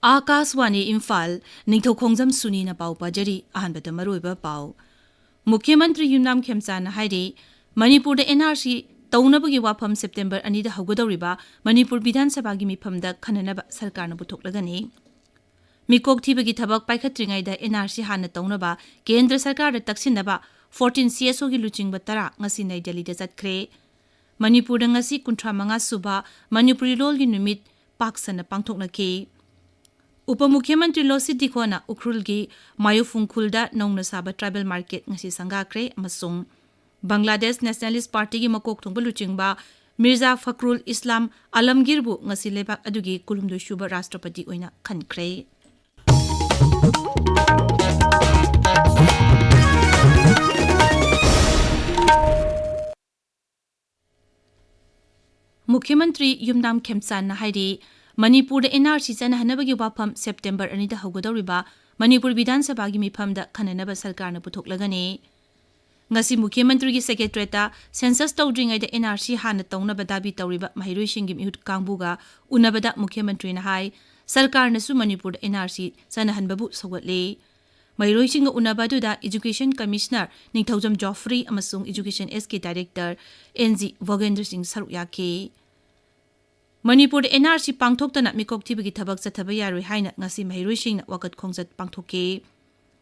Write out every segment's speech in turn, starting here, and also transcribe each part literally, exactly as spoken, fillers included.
ꯑꯥꯀꯥꯁꯋꯥꯅꯤ ꯏꯝꯐꯥꯜ, ꯅꯤꯡꯊꯧꯈꯣꯡꯖꯝ ꯁꯨꯅꯤꯅ ꯄꯥꯎ ꯄꯥꯖꯔꯤ꯫ ꯑꯍꯥꯟꯕꯗ ꯃꯔꯨꯑꯣꯏꯕ ꯄꯥꯎ꯫ ꯃꯨꯈ꯭ꯌ ꯃꯟꯇ꯭ꯔꯤ ꯌꯨꯝꯅꯥꯝ ꯈꯦꯝꯆꯥꯟꯅ ꯍꯥꯏꯔꯤ, ꯃꯅꯤꯄꯨꯔꯗ ꯑꯦꯟ ꯑꯥꯔ ꯁꯤ ꯇꯧꯅꯕꯒꯤ ꯋꯥꯐꯝ ꯁꯦꯞꯇꯦꯝꯕꯔ ꯑꯅꯤꯗ ꯍꯧꯒꯗꯧꯔꯤꯕ ꯃꯅꯤꯄꯨꯔ ꯕꯤꯙꯥꯟ ꯁꯚꯥꯒꯤ ꯃꯤꯐꯝꯗ ꯈꯟꯅꯅꯕ ꯁꯔꯀꯥꯔꯅ ꯄꯨꯊꯣꯛꯂꯒꯅꯤ꯫ ꯃꯤꯀꯣꯛ ꯊꯤꯕꯒꯤ ꯊꯕꯛ ꯄꯥꯏꯈꯠꯇ꯭ꯔꯤꯉꯩꯗ ꯑꯦꯟ ꯑꯥꯔ ꯁꯤ ꯍꯥꯟꯅ ꯇꯧꯅꯕ ꯀꯦꯟꯗ꯭ꯔ ꯁꯔꯀꯥꯔꯗ ꯇꯛꯁꯤꯟꯅꯕ ꯐꯣꯔꯇꯤꯟ ꯁꯤ ꯑꯦꯁ ꯑꯣꯒꯤ ꯂꯨꯆꯤꯡꯕ ꯇꯔꯥ ꯉꯁꯤ ꯅꯩ ꯗꯦꯜꯂꯤꯗ ꯆꯠꯈ꯭ꯔꯦ꯫ ꯃꯅꯤꯄꯨꯔꯗ ꯉꯁꯤ ꯀꯨꯟꯊ꯭ꯔꯥ ꯃꯉꯥ ꯁꯨꯕ ꯃꯅꯤꯄꯨꯔꯤ ꯂꯣꯜꯒꯤ ꯅꯨꯃꯤꯠ ꯄꯥꯛ ꯁꯟꯅ ꯄꯥꯡꯊꯣꯛꯅꯈꯤ꯫ ꯎꯄ ꯃꯨꯈ꯭ꯌ ꯃꯟꯇ꯭ꯔꯤ ꯂꯣꯁꯤꯠ ꯗꯤꯈꯣꯅ ꯎꯈ꯭ꯔꯨꯜꯒꯤ ꯃꯥꯌꯨꯐꯨꯡ ꯈꯨꯜꯗ ꯅꯧꯅ ꯁꯥꯕ ꯇ꯭ꯔꯥꯏꯕꯦꯜ ꯃꯥꯔꯀꯦꯠ ꯉꯁꯤ ꯁꯪꯒꯥꯈ꯭ꯔꯦ ꯑꯃꯁꯨꯡ ꯕꯪꯒ꯭ꯂꯥꯗꯦꯁ ꯅꯦꯁꯅꯦꯂꯤꯁ꯭ꯠ ꯄꯥꯔꯇꯤꯒꯤ ꯃꯀꯣꯛ ꯊꯣꯡꯕ ꯂꯨꯆꯤꯡꯕ ꯃꯤꯔꯖꯥ ꯐꯈ꯭ꯔꯨꯜ ꯏꯁꯂꯥꯝ ꯑꯂꯝꯒꯤꯔꯕꯨ ꯉꯁꯤ ꯂꯩꯕꯥꯛ ꯑꯗꯨꯒꯤ ꯀꯨꯟꯍꯨꯝꯗꯣꯏ ꯁꯨꯕ ꯔꯥꯁꯇ꯭ꯔꯄꯇꯤ ꯑꯣꯏꯅ ꯈꯟꯈ꯭ꯔꯦ꯫ ꯃꯨꯈ꯭ꯌ ꯃꯟꯇ꯭ꯔꯤ ꯌꯨꯝꯅꯥꯝ ꯈꯦꯝꯆꯥꯟꯅ ꯍꯥꯏꯔꯤ, ꯃꯅꯤꯄꯨꯔꯗ ꯑꯦꯟ ꯑꯥꯔ ꯁꯤ ꯆꯠꯅꯍꯟꯅꯕꯒꯤ ꯋꯥꯐꯝ ꯁꯦꯞꯇꯦꯝꯕꯔ ꯑꯅꯤꯗ ꯍꯧꯒꯗꯧꯔꯤꯕ ꯃꯅꯤꯄꯨꯔ ꯕꯤꯙꯥꯟ ꯁꯚꯥꯒꯤ ꯃꯤꯐꯝꯗ ꯈꯟꯅꯅꯕ ꯁꯔꯀꯥꯔꯅ ꯄꯨꯊꯣꯛꯂꯒꯅꯤ꯫ ꯉꯁꯤ ꯃꯨꯈ꯭ꯌ ꯃꯟꯇ꯭ꯔꯤꯒꯤ ꯁꯦꯀ꯭ꯔꯦꯇꯔꯤꯌꯦꯠꯇ ꯁꯦꯟꯁꯁ ꯇꯧꯗ꯭ꯔꯤꯉꯩꯗ ꯑꯦꯟ ꯑꯥꯔ ꯁꯤ ꯍꯥꯟꯅ ꯇꯧꯅꯕ ꯗꯥꯕꯤ ꯇꯧꯔꯤꯕ ꯃꯍꯩꯔꯣꯏꯁꯤꯡꯒꯤ ꯃꯤꯍꯨꯠ ꯀꯥꯡꯕꯨꯒ ꯎꯅꯕꯗ ꯃꯨꯈ꯭ꯌ ꯃꯟꯇ꯭ꯔꯤꯅ ꯍꯥꯏ, ꯁꯔꯀꯥꯔꯅꯁꯨ ꯃꯅꯤꯄꯨꯔꯗ ꯑꯦꯟ ꯑꯥꯔ ꯁꯤ ꯆꯠꯅꯍꯟꯕꯕꯨ ꯁꯧꯒꯠꯂꯤ꯫ ꯃꯍꯩꯔꯣꯏꯁꯤꯡꯒ ꯎꯅꯕ ꯑꯗꯨꯗ ꯏꯖꯨꯀꯦꯁꯟ ꯀꯃꯤꯁꯅꯔ ꯅꯤꯡꯊꯧꯖꯝ ꯖꯣꯐ꯭ꯔꯤ ꯑꯃꯁꯨꯡ ꯏꯖꯨꯀꯦꯁꯟ ꯑꯦꯁꯀꯤ ꯗꯥꯏꯔꯦꯛꯇꯔ ꯑꯦꯟ ꯖꯤ ꯚꯣꯒꯦꯟꯗ꯭ꯔ ꯁꯤꯡ ꯁꯔꯨꯛ ꯌꯥꯈꯤ꯫ ꯃꯅꯤꯄꯨꯔꯗ ꯑꯦꯟ ꯑꯥꯔ ꯁꯤ ꯄꯥꯡꯊꯣꯛꯇꯅ ꯃꯤꯀꯣꯛ ꯊꯤꯕꯒꯤ ꯊꯕꯛ ꯆꯠꯊꯕ ꯌꯥꯔꯣꯏ ꯍꯥꯏꯅ ꯉꯁꯤ ꯃꯍꯩꯔꯣꯏꯁꯤꯡꯅ ꯋꯥꯀꯠ ꯈꯣꯡꯆꯠ ꯄꯥꯡꯊꯣꯛꯈꯤ꯫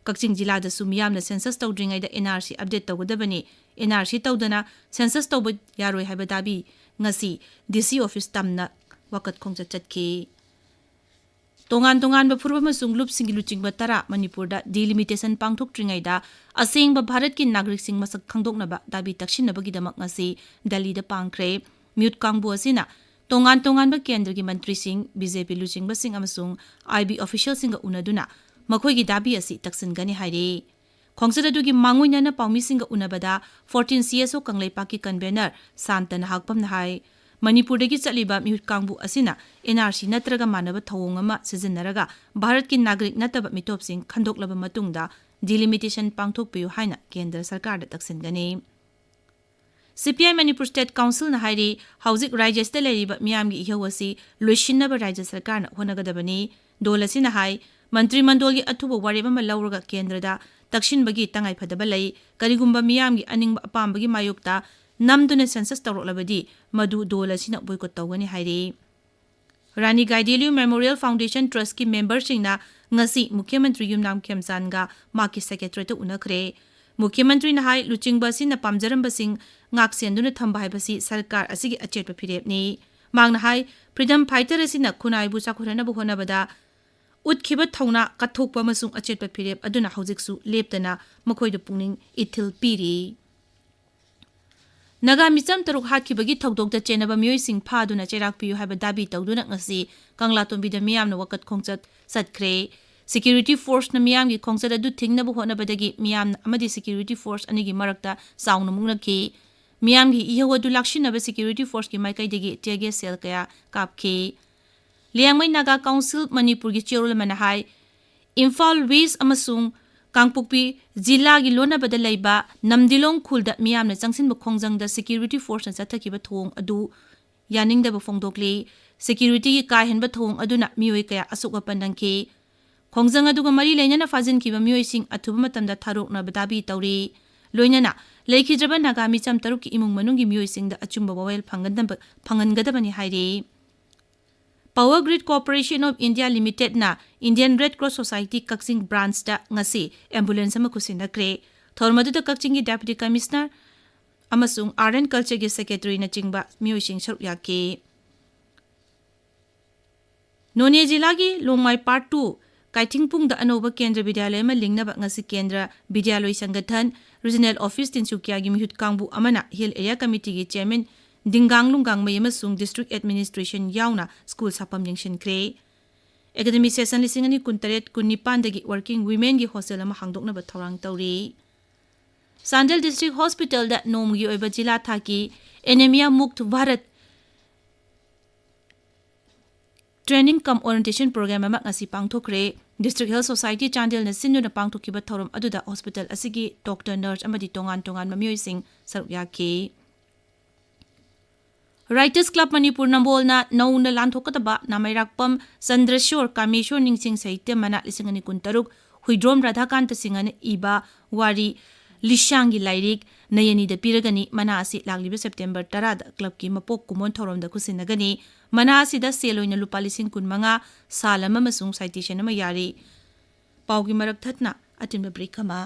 ꯀꯛꯆꯤꯡ ꯖꯤꯂꯥꯗꯁꯨ ꯃꯤꯌꯥꯝꯅ ꯁꯦꯟꯁꯁ ꯇꯧꯗ꯭ꯔꯤꯉꯩꯗ ꯑꯦꯟ ꯑꯥꯔ ꯁꯤ ꯑꯞꯗꯦꯠ ꯇꯧꯒꯗꯕꯅꯤ, ꯑꯦꯟ ꯑꯥꯔ ꯁꯤ ꯇꯧꯗꯅ ꯁꯦꯟꯁꯁ ꯇꯧꯕ ꯌꯥꯔꯣꯏ ꯍꯥꯏꯕ ꯗꯥꯕꯤ ꯉꯁꯤ ꯗꯤ ꯁꯤ ꯑꯣꯐꯤꯁ ꯇꯝꯅ ꯋꯥꯀꯠ ꯈꯣꯡꯆꯠ ꯆꯠꯈꯤ꯫ ꯇꯣꯉꯥꯟ ꯇꯣꯉꯥꯟꯕ ꯐꯨꯔꯨꯞ ꯑꯃꯁꯨꯡ ꯂꯨꯞꯁꯤꯡꯒꯤ ꯂꯨꯆꯤꯡꯕ ꯇꯔꯥ ꯃꯅꯤꯄꯨꯔꯗ ꯗꯤꯂꯤꯃꯤꯇꯦꯁꯟ ꯄꯥꯡꯊꯣꯛꯇ꯭ꯔꯤꯉꯩꯗ ꯑꯁꯦꯡꯕ ꯚꯥꯔꯠꯀꯤ ꯅꯥꯒꯔꯤꯛꯁꯤꯡ ꯃꯁꯛ ꯈꯪꯗꯣꯛꯅꯕ ꯗꯥꯕꯤ ꯇꯛꯁꯤꯟꯅꯕꯒꯤꯗꯃꯛ ꯉꯁꯤ ꯗꯦꯜꯂꯤꯗ ꯄꯥꯡꯈ꯭ꯔꯦ꯫ ꯃꯤꯍꯨꯠ ꯀꯥꯡꯕꯨ ꯑꯁꯤꯅ ꯇꯣꯉꯥꯟ ꯇꯣꯉꯥꯟꯕ ꯀꯦꯟꯗ꯭ꯔꯒꯤ ꯃꯟꯇ꯭ꯔꯤꯁꯤꯡ, ꯕꯤ ꯖꯦ ꯄꯤ ꯂꯨꯆꯤꯡꯕꯁꯤꯡ ꯑꯃꯁꯨꯡ ꯑꯥꯏ ꯕꯤ ꯑꯣꯐꯤꯁꯤꯌꯦꯜꯁꯤꯡꯒ ꯎꯅꯗꯨꯅ ꯃꯈꯣꯏꯒꯤ ꯗꯥꯕꯤ ꯑꯁꯤ ꯇꯛꯁꯤꯟꯒꯅꯤ ꯍꯥꯏꯔꯤ꯫ ꯈꯣꯡꯆꯠ ꯑꯗꯨꯒꯤ ꯃꯥꯡꯑꯣꯏꯅꯅ ꯄꯥꯎꯃꯤꯁꯤꯡꯒ ꯎꯅꯕꯗ ꯐꯣꯔꯇꯤꯟ ꯁꯤ ꯑꯦꯁ ꯑꯣ ꯀꯪꯂꯩꯄꯥꯛꯀꯤ ꯀꯟꯚꯦꯅꯔ ꯁꯥꯟꯇꯅ ꯍꯥꯛꯄꯝꯅ ꯍꯥꯏ, ꯃꯅꯤꯄꯨꯔꯗꯒꯤ ꯆꯠꯂꯤꯕ ꯃꯤꯍꯨꯠ ꯀꯥꯡꯕꯨ ꯑꯁꯤꯅ ꯑꯦꯟ ꯑꯥꯔ ꯁꯤ ꯅꯠꯇ꯭ꯔꯒ ꯃꯥꯟꯅꯕ ꯊꯧꯑꯣꯡ ꯑꯃ ꯁꯤꯖꯤꯟꯅꯔꯒ ꯚꯥꯔꯠꯀꯤ ꯅꯥꯒꯔꯤꯛ ꯅꯠꯇꯕ ꯃꯤꯇꯣꯞꯁꯤꯡ ꯈꯟꯗꯣꯛꯂꯕ ꯃꯇꯨꯡꯗ ꯗꯤꯂꯤꯃꯤꯇꯦꯁꯟ ꯄꯥꯡꯊꯣꯛꯄꯤꯌꯨ ꯍꯥꯏꯅ ꯀꯦꯟꯗ꯭ꯔ ꯁꯔꯀꯥꯔꯗ ꯇꯛꯁꯤꯟꯒꯅꯤ꯫ ꯁꯤ ꯄꯤ ꯑꯥꯏ ꯃꯅꯤꯄꯨꯔ ꯁ꯭ꯇꯦꯠ ꯀꯥꯎꯟꯁꯤꯜꯅ ꯍꯥꯏꯔꯤ, ꯍꯧꯖꯤꯛ ꯔꯥꯖ꯭ꯌꯁꯤꯗ ꯂꯩꯔꯤꯕ ꯃꯤꯌꯥꯝꯒꯤ ꯏꯍꯧ ꯑꯁꯤ ꯂꯣꯏꯁꯤꯟꯅꯕ ꯔꯥꯖ꯭ꯌ ꯁꯔꯀꯥꯔꯅ ꯍꯣꯠꯅꯒꯗꯕꯅꯤ꯫ ꯗꯣꯜ ꯑꯁꯤꯅ ꯍꯥꯏ, ꯃꯟꯇ꯭ꯔꯤ ꯃꯟꯗꯣꯜꯒꯤ ꯑꯊꯨꯕ ꯋꯥꯔꯦꯞ ꯑꯃ ꯂꯧꯔꯒ ꯀꯦꯟꯗ꯭ꯔꯗ ꯇꯛꯁꯤꯟꯕꯒꯤ ꯇꯉꯥꯏꯐꯗꯕ ꯂꯩ꯫ ꯀꯔꯤꯒꯨꯝꯕ ꯃꯤꯌꯥꯝꯒꯤ ꯑꯅꯤꯡꯕ ꯑꯄꯥꯝꯕꯒꯤ ꯃꯥꯌꯣꯛꯇ ꯅꯝꯗꯨꯅ ꯁꯦꯟꯁꯁ ꯇꯧꯔꯛꯂꯕꯗꯤ ꯃꯗꯨ ꯗꯣꯜ ꯑꯁꯤꯅ ꯕꯣꯏꯀꯣꯠ ꯇꯧꯒꯅꯤ ꯍꯥꯏꯔꯤ꯫ ꯔꯥꯅꯤ ꯒꯥꯏꯗꯦꯂꯤꯌꯨ ꯃꯦꯃꯣꯔꯤꯌꯦꯜ ꯐꯥꯎꯟꯗꯦꯁꯟ ꯇ꯭ꯔꯁꯀꯤ ꯃꯦꯝꯕꯔꯁꯤꯡꯅ ꯉꯁꯤ ꯃꯨꯈ꯭ꯌ ꯃꯟꯇ꯭ꯔꯤ ꯌꯨꯝꯅꯥꯝ ꯈꯦꯝꯆꯥꯟꯒ ꯃꯍꯥꯛꯀꯤ ꯁꯦꯀ꯭ꯔꯦꯇꯔꯤꯌꯦꯠꯇ ꯎꯅꯈ꯭ꯔꯦ꯫ ꯃꯨꯈ꯭ꯌ ꯃꯟꯇ꯭ꯔꯤꯅ ꯍꯥꯏ, ꯂꯨꯆꯤꯡꯕ ꯑꯁꯤꯅ ꯄꯥꯝꯖꯔꯝꯕꯁꯤꯡ ꯉꯥꯛ ꯁꯦꯟꯗꯨꯅ ꯊꯝꯕ ꯍꯥꯏꯕꯁꯤ ꯁꯔꯀꯥꯔ ꯑꯁꯤꯒꯤ ꯑꯆꯦꯠꯄ ꯐꯤꯔꯦꯞꯅꯤ꯫ ꯃꯍꯥꯛꯅ ꯍꯥꯏ, ꯐ꯭ꯔꯤꯗꯝ ꯐꯥꯏꯇꯔ ꯑꯁꯤꯅ ꯈꯨꯟꯅꯥꯏꯕꯨ ꯆꯥꯎꯈꯠꯍꯟꯅꯕ ꯍꯣꯠꯅꯕꯗ ꯎꯠꯈꯤꯕ ꯊꯧꯅꯥ ꯀꯠꯊꯣꯛꯄ ꯑꯃꯁꯨꯡ ꯑꯆꯦꯠꯄ ꯐꯤꯔꯦꯞ ꯑꯗꯨꯅ ꯍꯧꯖꯤꯛꯁꯨ ꯂꯦꯞꯇꯅ ꯃꯈꯣꯏꯗ ꯄꯨꯛꯅꯤꯡ ꯏꯊꯤꯜ ꯄꯤꯔꯤ꯫ ꯅꯥꯒꯥ ꯃꯤꯆꯝ ꯇꯔꯨꯛ ꯍꯥꯠꯈꯤꯕꯒꯤ ꯊꯧꯗꯣꯛꯇ ꯆꯦꯟꯅꯕ ꯃꯤꯑꯣꯏꯁꯤꯡ ꯐꯥꯗꯨꯅ ꯆꯩꯔꯥꯛ ꯄꯤꯌꯨ ꯍꯥꯏꯕ ꯗꯥꯕꯤ ꯇꯧꯗꯨꯅ ꯉꯁꯤ ꯀꯪꯂꯥꯇꯣꯡꯕꯤꯗ ꯃꯤꯌꯥꯝꯅ ꯋꯥꯀꯠ ꯈꯣꯡꯆꯠ ꯆꯠꯈ꯭ꯔꯦ꯫ ꯁꯦꯀ꯭ꯌꯨꯔꯤꯇꯤ ꯐꯣꯔꯁꯅ ꯃꯤꯌꯥꯝꯒꯤ ꯈꯣꯡꯆꯠ ꯑꯗꯨ ꯊꯤꯡꯅꯕ ꯍꯣꯠꯅꯕꯗꯒꯤ ꯃꯤꯌꯥꯝ ꯑꯃꯗꯤ ꯁꯦꯀ꯭ꯌꯨꯔꯤꯇꯤ ꯐꯣꯔꯁ ꯑꯅꯤꯒꯤ ꯃꯔꯛꯇ ꯆꯥꯎꯅ ꯃꯨꯛꯅꯈꯤ꯫ ꯃꯤꯌꯥꯝꯒꯤ ꯏꯍꯧ ꯑꯗꯨ ꯂꯥꯛꯁꯤꯟꯅꯕ ꯁꯦꯀ꯭ꯌꯨꯔꯤꯇꯤ ꯐꯣꯔꯁꯀꯤ ꯃꯥꯏꯀꯩꯗꯒꯤ tear gas shell ꯀꯌꯥ ꯀꯥꯞꯈꯤ꯫ ꯂꯤꯌꯥꯡꯃꯩ ꯅꯥꯒꯥ ꯀꯥꯎꯟꯁꯤꯜ ꯃꯅꯤꯄꯨꯔꯒꯤ ꯆꯦꯔꯣꯜ ꯑꯃꯅ ꯍꯥꯏ, ꯏꯝꯐꯥꯜ ꯋꯦꯁ ꯑꯃꯁꯨꯡ ꯀꯥꯡꯄꯣꯛꯄꯤ ꯖꯤꯂꯥꯒꯤ ꯂꯣꯟꯅꯕꯗ ꯂꯩꯕ ꯅꯝꯗꯤꯂꯣꯡ ꯈꯨꯜꯗ ꯃꯤꯌꯥꯝꯅ ꯆꯪꯁꯤꯟꯕ ꯈꯣꯡꯖꯪꯗ ꯁꯦꯀ꯭ꯌꯨꯔꯤꯇꯤ ꯐꯣꯔꯁꯅ ꯆꯠꯊꯈꯤꯕ ꯊꯧꯑꯣꯡ ꯑꯗꯨ ꯌꯥꯅꯤꯡꯗꯕ ꯐꯣꯡꯗꯣꯛꯂꯤ꯫ ꯁꯦꯀ꯭ꯌꯨꯔꯤꯇꯤꯒꯤ ꯀꯥ ꯍꯦꯟꯕ ꯊꯧꯑꯣꯡ ꯑꯗꯨꯅ ꯃꯤꯑꯣꯏ ꯀꯌꯥ ꯑꯁꯣꯛ ꯑꯄꯟ ꯅꯪꯈꯤ꯫ ꯈꯣꯡꯖꯪ ꯑꯗꯨꯒ ꯃꯔꯤ ꯂꯩꯅꯅ ꯐꯥꯖꯤꯟꯈꯤꯕ ꯃꯤꯑꯣꯏꯁꯤꯡ ꯑꯊꯨꯕ ꯃꯇꯝꯗ ꯊꯥꯗꯣꯛꯅꯕ ꯗꯥꯕꯤ ꯇꯧꯔꯤ꯫ ꯂꯣꯏꯅꯅ ꯂꯩꯈꯤꯗ꯭ꯔꯕ ꯅꯥꯒꯥ ꯃꯤꯆꯝ ꯇꯔꯨꯛꯀꯤ ꯏꯃꯨꯡ ꯃꯅꯨꯡꯒꯤ ꯃꯤꯑꯣꯏꯁꯤꯡꯗ ꯑꯆꯨꯝꯕ ꯋꯥꯌꯦꯜ ꯐꯪꯍꯟꯗꯕ-, ꯐꯪꯍꯟꯒꯗꯕꯅꯤ ꯍꯥꯏꯔꯤ꯫ Power Grid Corporation of India Limitedꯅ Indian Red Cross Society ꯀꯛꯆꯤꯡ ꯕ꯭ꯔꯥꯟꯆꯇ ꯉꯁꯤ ꯑꯦꯝꯕꯨꯂꯦꯟꯁ ꯑꯃ ꯈꯨꯠꯁꯤꯟꯅꯈ꯭ꯔꯦ꯫ ꯊꯧꯔꯝ ꯑꯗꯨꯗ ꯀꯛꯆꯤꯡꯒꯤ Deputy Commissioner ꯑꯃꯁꯨꯡ Art and Cultureꯒꯤ Secretaryꯅꯆꯤꯡꯕ ꯃꯤꯑꯣꯏꯁꯤꯡ ꯁꯔꯨꯛ ꯌꯥꯈꯤ꯫ ꯅꯣꯅꯦ ꯖꯤꯂꯥꯒꯤ ꯂꯣꯡꯃꯥꯏ Part two ꯀꯥꯏꯊꯤꯡꯄꯨꯡꯗ ꯑꯅꯧꯕ ꯀꯦꯟꯗ꯭ꯔ ꯕꯤꯗ꯭ꯌꯥꯂꯌ ꯑꯃ ꯂꯤꯡꯅꯕ ꯉꯁꯤ ꯀꯦꯟꯗ꯭ꯔ ꯕꯤꯗ꯭ꯌꯥꯂꯣꯏ ꯁꯪꯒꯊꯟ, Regional Office ꯇꯤꯟꯁꯨꯀꯤꯌꯥꯒꯤ ꯃꯤꯍꯨꯠ ꯀꯥꯡꯕꯨ ꯑꯃꯅ Hill Area Committeeꯒꯤ Chairman ꯗꯤꯡꯒꯥꯡ ꯂꯨꯡꯒꯥꯡꯃꯩ ꯑꯃꯁꯨꯡ District Administration ꯌꯥꯎꯅ ꯁ꯭ꯀꯨꯜ ꯁꯥꯐꯝ ꯌꯦꯡꯁꯤꯟꯈ꯭ꯔꯦ꯫ Academic session ꯂꯤꯁꯤꯡ ꯑꯅꯤ ꯀꯨꯟꯇꯔꯦꯠ ꯀꯨꯟꯅꯤꯄꯥꯟꯗꯒꯤ Working Womenꯒꯤ hostel ꯑꯃ ꯍꯥꯡꯗꯣꯛꯅꯕ ꯊꯧꯔꯥꯡ ꯇꯧꯔꯤ꯫ ꯆꯥꯟꯗꯦꯜ District Hospitalꯗ ꯅꯣꯡꯃꯒꯤ ꯑꯣꯏꯕ ꯖꯤꯂꯥ ꯊꯥꯛꯀꯤ Anemia Mukt Bharat Training cum Orientation Program ꯑꯃ ꯉꯁꯤ ꯄꯥꯡꯊꯣꯛꯈ꯭ꯔꯦ꯫ District Health Society ꯆꯥꯟꯗꯦꯜꯅ ꯁꯤꯟꯗꯨꯅ ꯄꯥꯡꯊꯣꯛꯈꯤꯕ ꯊꯧꯔꯝ ꯑꯗꯨꯗ hospital ꯑꯁꯤꯒꯤ doctor, nurse ꯑꯃꯗꯤ ꯇꯣꯉꯥꯟ ꯇꯣꯉꯥꯟꯕ ꯃꯤꯑꯣꯏꯁꯤꯡ ꯁꯔꯨꯛ ꯌꯥꯈꯤ꯫ Writers Club ꯃꯅꯤꯄꯨꯔ ꯅꯝꯕꯣꯜꯅ ꯅꯧꯅ ꯂꯥꯟꯊꯣꯛꯀꯗꯕ ꯅꯥꯃꯩꯔꯥꯛꯄꯝ ꯆꯟꯗ꯭ꯔꯁꯣꯔ ꯀꯥꯃꯦꯁꯣꯔ ꯅꯤꯡꯁꯤꯡ ꯁꯥꯍꯤꯇ꯭ꯌ ꯃꯅꯥ ꯂꯤꯁꯤꯡ ꯑꯅꯤ ꯀꯨꯟꯇꯔꯨꯛ, ꯍꯨꯏꯗ꯭ꯔꯣꯝ ꯔꯥꯙꯥꯀꯥꯟꯇ ꯁꯤꯡꯍꯅ ꯏꯕ ꯋꯥꯔꯤ ꯂꯤꯁꯥꯡꯒꯤ ꯂꯥꯏꯔꯤꯛ ꯅꯌꯅꯤꯗ ꯄꯤꯔꯒꯅꯤ꯫ ꯃꯅꯥ ꯑꯁꯤ ꯂꯥꯛꯂꯤꯕ September ꯇꯔꯥꯗ clubꯀꯤ ꯃꯄꯣꯛ ꯀꯨꯝꯑꯣꯟ ꯊꯧꯔꯝꯗ ꯈꯨꯠꯁꯤꯟꯅꯒꯅꯤ꯫ ꯃꯅꯥ ꯑꯁꯤꯗ ꯁꯦꯜ ꯑꯣꯏꯅ ꯂꯨꯄꯥ ꯂꯤꯁꯤꯡ ꯀꯨꯟꯃꯉꯥ, ꯁꯥꯜ ꯑꯃ ꯑꯃꯁꯨꯡ citation ꯑꯃ ꯌꯥꯔꯤ꯫ ꯄꯥꯎꯒꯤ ꯃꯔꯛ ꯊꯠꯅ ꯑꯇꯦꯟꯕ break ꯑꯃ꯫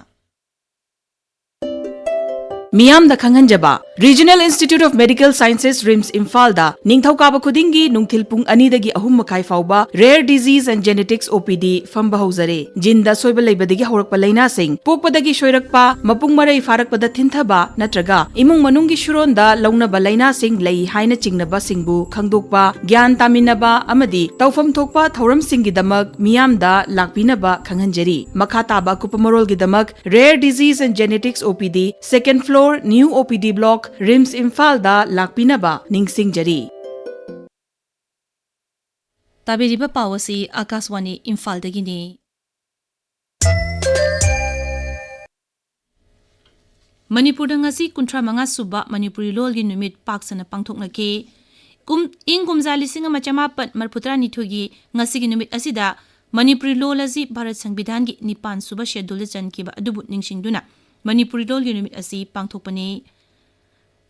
ꯃꯤꯌꯥꯝꯗ ꯈꯪꯍꯟꯖꯕ, Regional Institute of Medical Sciences, RIMS ꯏꯝꯐꯥꯜꯗ ꯅꯤꯡꯊꯧꯀꯥꯕ ꯈꯨꯗꯤꯡꯒꯤ ꯅꯨꯡꯊꯤꯜ ꯄꯨꯡ ꯑꯅꯤꯗꯒꯤ ꯑꯍꯨꯝ ꯃꯈꯥꯏ ꯐꯥꯎꯕ Rare Disease and Genetics OPD ꯐꯝꯕ ꯍꯧꯖꯔꯦ꯫ Geneꯗ ꯑꯁꯣꯏꯕ ꯂꯩꯕꯗꯒꯤ ꯍꯧꯔꯛꯄ ꯂꯥꯏꯅꯥꯁꯤꯡ, ꯄꯣꯛꯄꯗꯒꯤ ꯁꯣꯏꯔꯛꯄ, ꯃꯄꯨꯡ ꯃꯔꯩ ꯐꯥꯔꯛꯄꯗ ꯊꯤꯟꯊꯕ ꯅꯠꯇ꯭ꯔꯒ ꯏꯃꯨꯡ ꯃꯅꯨꯡꯒꯤ ꯁꯨꯔꯣꯟꯗ ꯂꯧꯅꯕ ꯂꯥꯏꯅꯥꯁꯤꯡ ꯂꯩ ꯍꯥꯏꯅ ꯆꯤꯡꯅꯕꯁꯤꯡꯕꯨ ꯈꯪꯗꯣꯛꯄ, ꯒ꯭ꯌꯥꯟ ꯇꯥꯃꯤꯟꯅꯕ ꯑꯃꯗꯤ ꯇꯧꯐꯝ ꯊꯣꯛꯄ ꯊꯧꯔꯝꯁꯤꯡꯒꯤꯗꯃꯛ ꯃꯤꯌꯥꯝꯗ ꯂꯥꯛꯄꯤꯅꯕ ꯈꯪꯍꯟꯖꯔꯤ꯫ ꯃꯈꯥ ꯇꯥꯕ ꯑꯀꯨꯞꯄ ꯃꯔꯣꯜꯒꯤꯗꯃꯛ Rare Disease and Genetics OPD, second floor, New OPD Block, RIMS ꯏꯝꯐꯥꯜꯗ ꯂꯥꯛꯄꯤꯅꯕ ꯅꯤꯡꯁꯤꯡꯖꯔꯤ꯫ ꯇꯥꯕꯤꯔꯤꯕ ꯄꯥꯎ ꯑꯁꯤ ꯑꯀꯥꯁꯋꯥꯅꯤ ꯏꯝꯐꯥꯜꯗꯒꯤꯅꯤ꯫ ꯃꯅꯤꯄꯨꯔꯗ ꯉꯁꯤ ꯀꯨꯟꯊ꯭ꯔꯥ ꯃꯉꯥ ꯁꯨꯕ ꯃꯅꯤꯄꯨꯔꯤ ꯂꯣꯜꯒꯤ ꯅꯨꯃꯤꯠ ꯄꯥꯛ ꯁꯟꯅ ꯄꯥꯡꯊꯣꯛꯅꯈꯤ꯫ ꯀꯨꯝ-, ꯏꯪ ꯀꯨꯝꯖꯥ ꯂꯤꯁꯤꯡ ꯑꯃ ꯆꯃꯥꯄꯟ ꯃꯔꯤꯐꯨ ꯇꯔꯥꯅꯤꯊꯣꯏꯒꯤ ꯉꯁꯤꯒꯤ ꯅꯨꯃꯤꯠ ꯑꯁꯤꯗ ꯃꯅꯤꯄꯨꯔꯤ ꯂꯣꯜ ꯑꯁꯤ ꯚꯥꯔꯠ ꯁꯪꯕꯤꯙꯥꯟꯒꯤ ꯅꯤꯄꯥꯟ ꯁꯨꯕ schedule ꯆꯟꯈꯤꯕ ꯑꯗꯨꯕꯨ ꯅꯤꯡꯁꯤꯡꯗꯨꯅ ꯃꯅꯤꯄꯨꯔꯤ ꯂꯣꯜꯒꯤ ꯅꯨꯃꯤꯠ ꯑꯁꯤ ꯄꯥꯡꯊꯣꯛꯄꯅꯤ꯫